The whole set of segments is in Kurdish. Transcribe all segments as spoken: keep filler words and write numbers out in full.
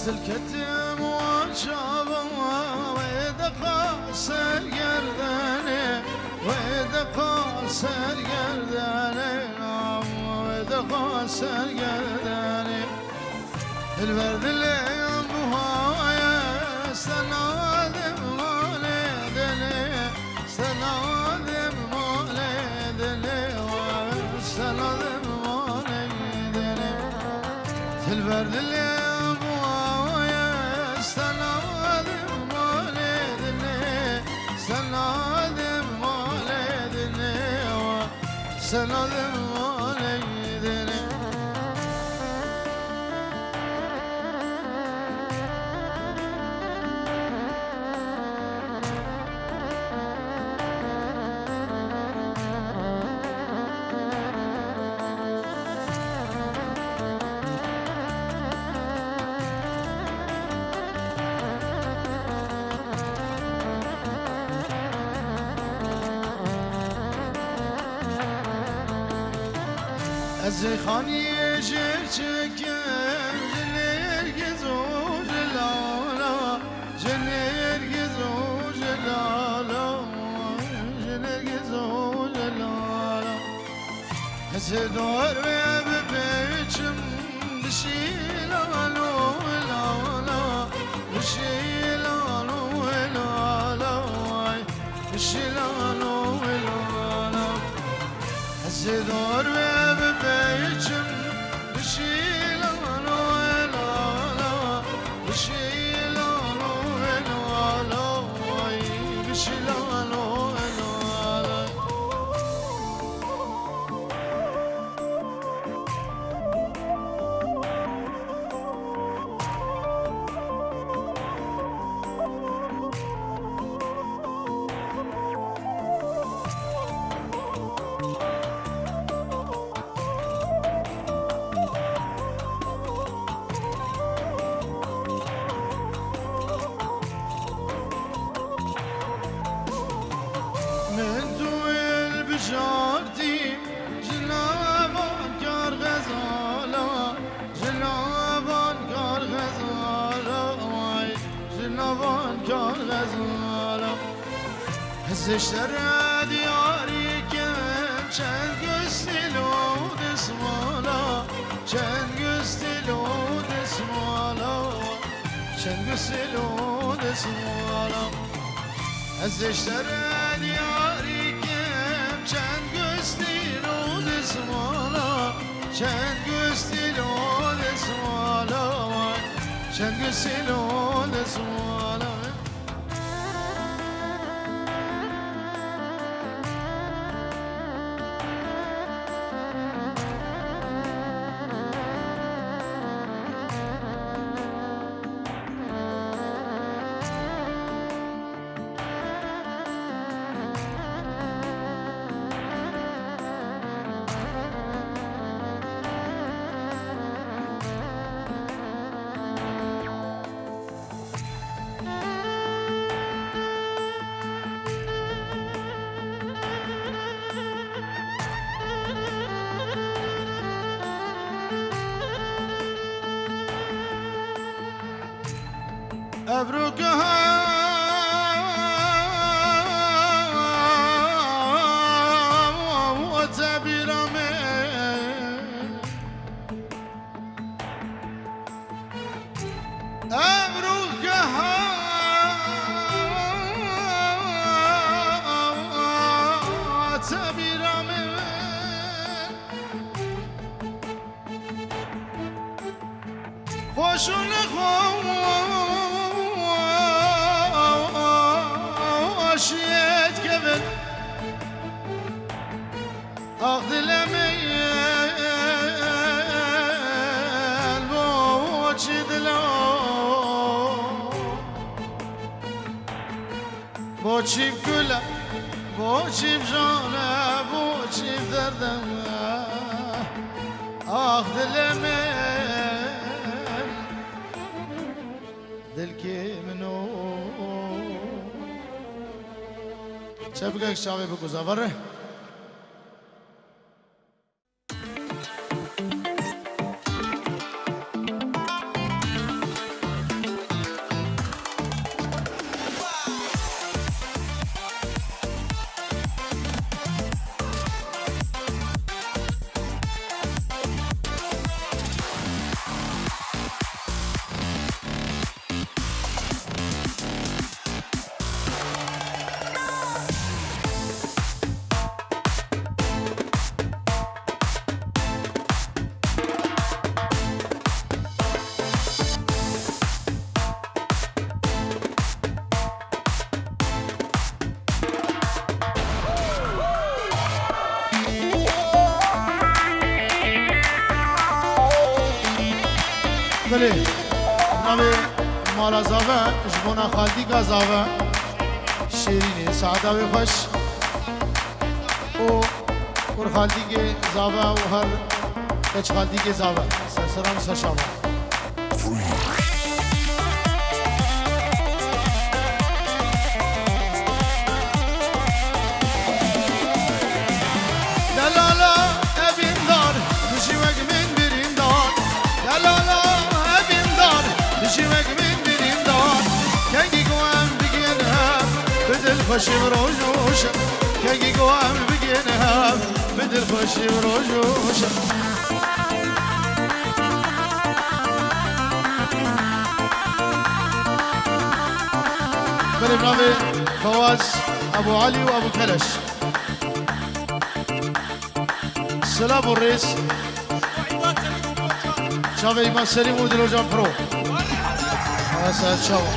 Zilketim wan çavan wê deqa sergerdenê, wê deqa sergerdenê, wê deqa sergerdenê. Dilber dilê buha ye, sena dimane dilê, sena dimane dilê, sena dimane dilê. Dilber dilê buha ye, sena dimane dilê, sena dimane dilê, sena dimane dilê. Ez Ceyxaniyê jêr çekim, ji Nêrgiz û ji Lala, ji Nêrgiz û ji Lala, ji Nêrgiz û ji Lala. Ez ê dor wê bipêçim, bişî Lalo, Lala, bişî Lalo, Lala, ay. Bişî Lalo, Lala. Ez ê dor wê bipêçim. Bişî Lalo, Lala. Bişî Lalo, Lala. Ay, bişî Lalo, Lala. Min tu hilbijartî, ji nava kar xezala, ji nava kar xezala, way, ji nava kar xezala. Ez ê ji te re diyarî kim, çend gustîl û desmala, çend gustîl û desmala, çend gustîl û desmala. Ez ê ji te re diyarî kim, çend gustîl û desmala, çend gustîl û desmala, çend gustîl û desmala. Evroke ha te bîra me. Evroke ha te bîra me. Xweş û nexweşiyê dikevin. Ax dilê min, boçî dila, boçî bi kule, boçî bi jane, boçî bi derde. Ax dilê min, dilkê min o. Çepikek çavê bikuza vere. Belê, navê mala zave ji bona xaltîka zave Şêrînê, saeta wê xweş û kurxaltîkê zave û her keçxaltîkê zave. Serseran, serşavan. Delala evîndar, tu jî wek min birîndar. Delala evîndar, tu jî wek min birîndar. Kengî ku em bigihên hev, bi dilxweşî bi roj û şev. Kengî ku em bigihên hev, bi dilxweşî bi roj û şev. Berê navê Fewaz, Ebû Elî û Ebû Keleş. Silav û rêz. Çavê Îmam Selîm û Dilocan Pro. Asa çawa.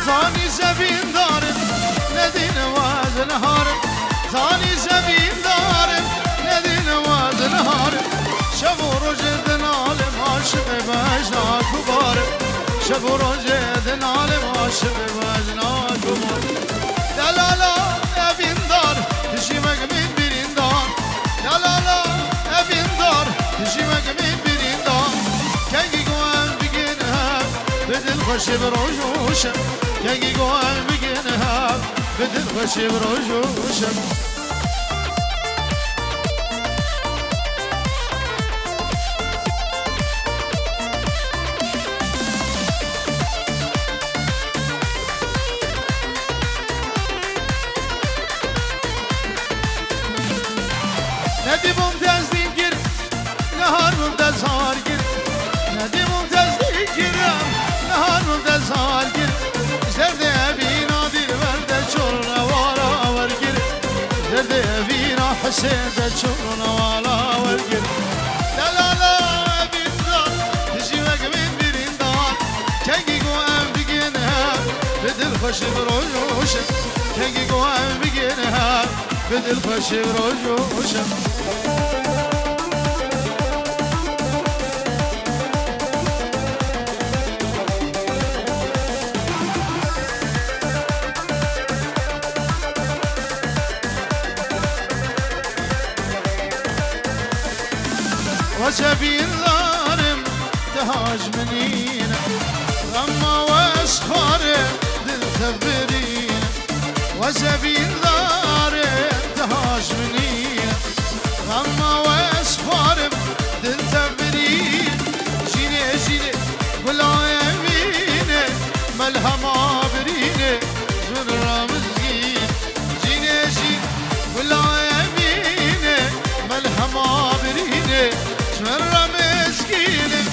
Zanî zevîndarim, nedîne wazin harim. Zanî zevîndarim, nedîne wazin harim. Şev û rojê dinalim aşiqê bejna kubarim. Şev û rojê dinalim aşiqê bejna kubarim. Delala evîndar, tu jî wek min birîndar. Delala evîndar, tu jî wek min birîndar. Kengî ku em bigihên hev, bi dilxweşî bi roj û şev. Kengî ku em bigihên hev, bi dilxweşî bi roj û şev. Nedî bûm dest dîn kir, nehar bûm dest har kir. Nedî bûm dest dîn kir, nehar bûm dest har kir. Zerdê evîna dîlber de çor newala wer kir. Zerdê evîna Husên de çor newala wer kir. Delala evîndan, tu jî wek min birîndan. Kengî ku em bigihên hev, bi dilxweşî bi roj û şev. Kengî ku em bigihên hev, bi dilxweşî bi roj û şev. Wezebîndarim, deha ji min nîne. Xema wez xwarê dil tev birîne. Wezebîndarim, deha ji min nîne. Xema wez xwarim dil tev birîne. Jînê, jînê, gula evîne, melhema birîne, ji min re mizgîn. Jînê jî gula evîne, melhema birîne, ji min re mizgîn e.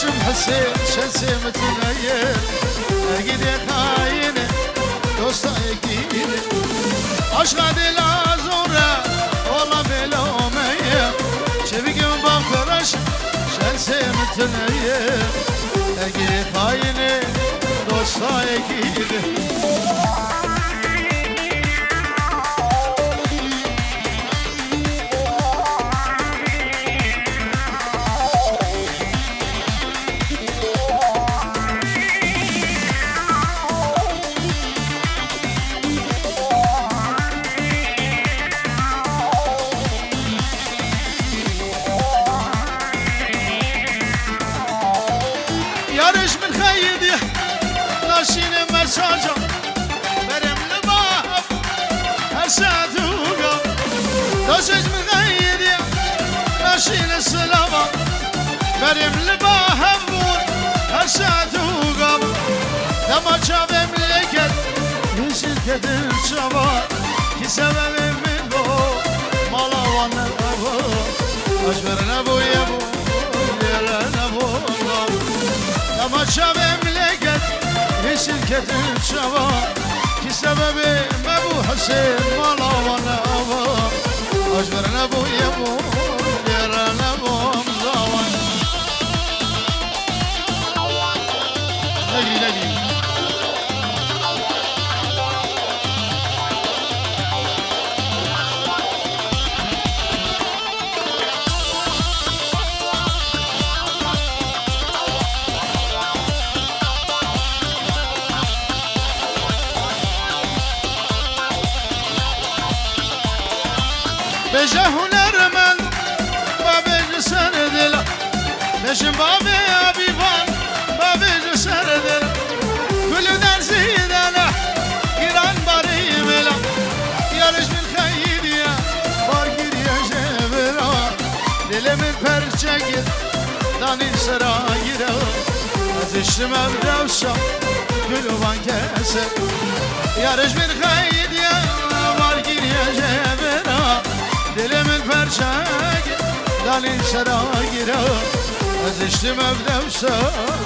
Şim Hüseyin, şensê mitine ye. Egîdê xayine, dosta egîdê. Aşka dila zor e, ola bela me ye. Çevikim bak reş, şensê mitine ye. Egîdê xayine, dosta egîdê. Yarış min xeydiye, naşîne mesaja, berem li ba hev, her saet û gam. Dost min xeydiye, naşîne silava, berem li ba hev bûn, her saet û gam. Dema çavê min lê ket, hêşîn ketin çava, kî sebebê min bo, mala wan nebû, ez ber nebûye bû. Lêre nebûna. Dema çavê min lê ket, hêşîn ketin çava. Kî sebebê me bû Husên mala wan ava. Ez ber nebûye bû, lêre nebûm zawan. Negirî, negirî. Bêje hunermend, bavêje ser dila. Bêjin bavê abîvan, bavêje ser dila. Gul û derzî dela, giran barî mela. Yarij min xeydiye, bar giriye jê vira. Dilê min perçe kir, danî sera gire. Ez diştim ev rewşa, gul û van kese. Yarij min xeydiye, bar giriye jê vira. Dilê min perçe kir, danî sera gire. Ez diştim ev rewşa,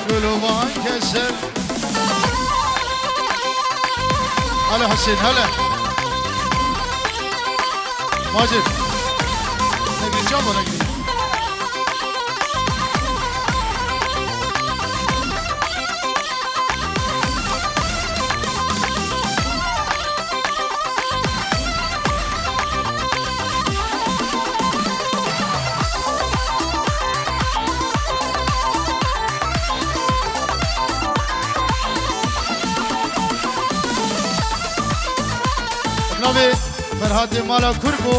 gul û van kese. Hele Hüseyin, hele. Macir. Ne bir can bana gidiyor. Navê Ferhatê mala kur bû.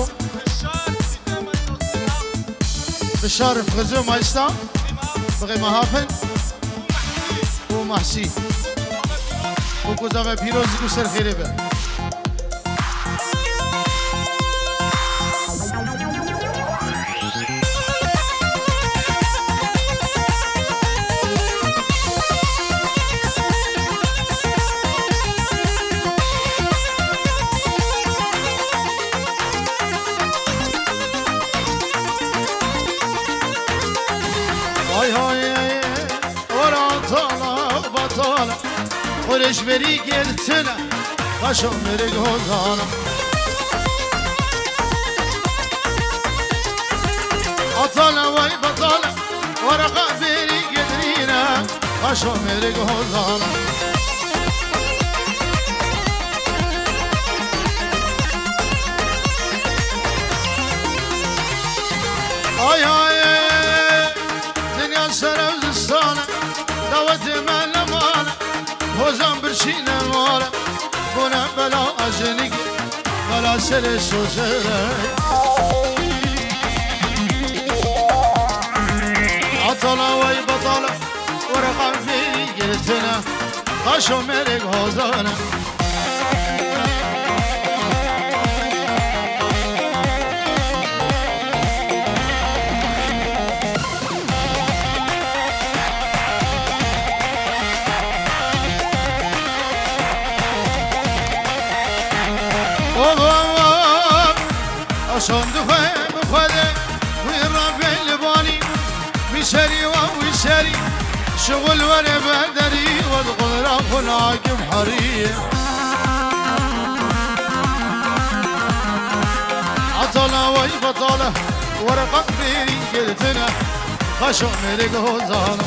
Bişar Fixizê Maysta. Bixê Mehafin. û Mahsî. Û ku zave pîroz ku ser xêrê be. Ay hay ay. Ora tala batala, xurêş verî girtine, qaşo mirig hozana. Atala way batala, waraqa verî girtine, qaşo mirig hozana. Ay ay ay. Dinya ser ev zistane, dawetê me nemane, hozan birçîne mare, bûne bela ejinik, bela serê sozere. Atala way batala, were qanfê girtine, qaşo merek hozane. Oğlum, aşan dixwe bi xwe de, wî rabê li banî, wî serî wa wî serî. Şixul were be derî, we di qulra xwe nakib herî. Etala wey betale, wereqek fêrî girtine, xeşo mêrik hozan.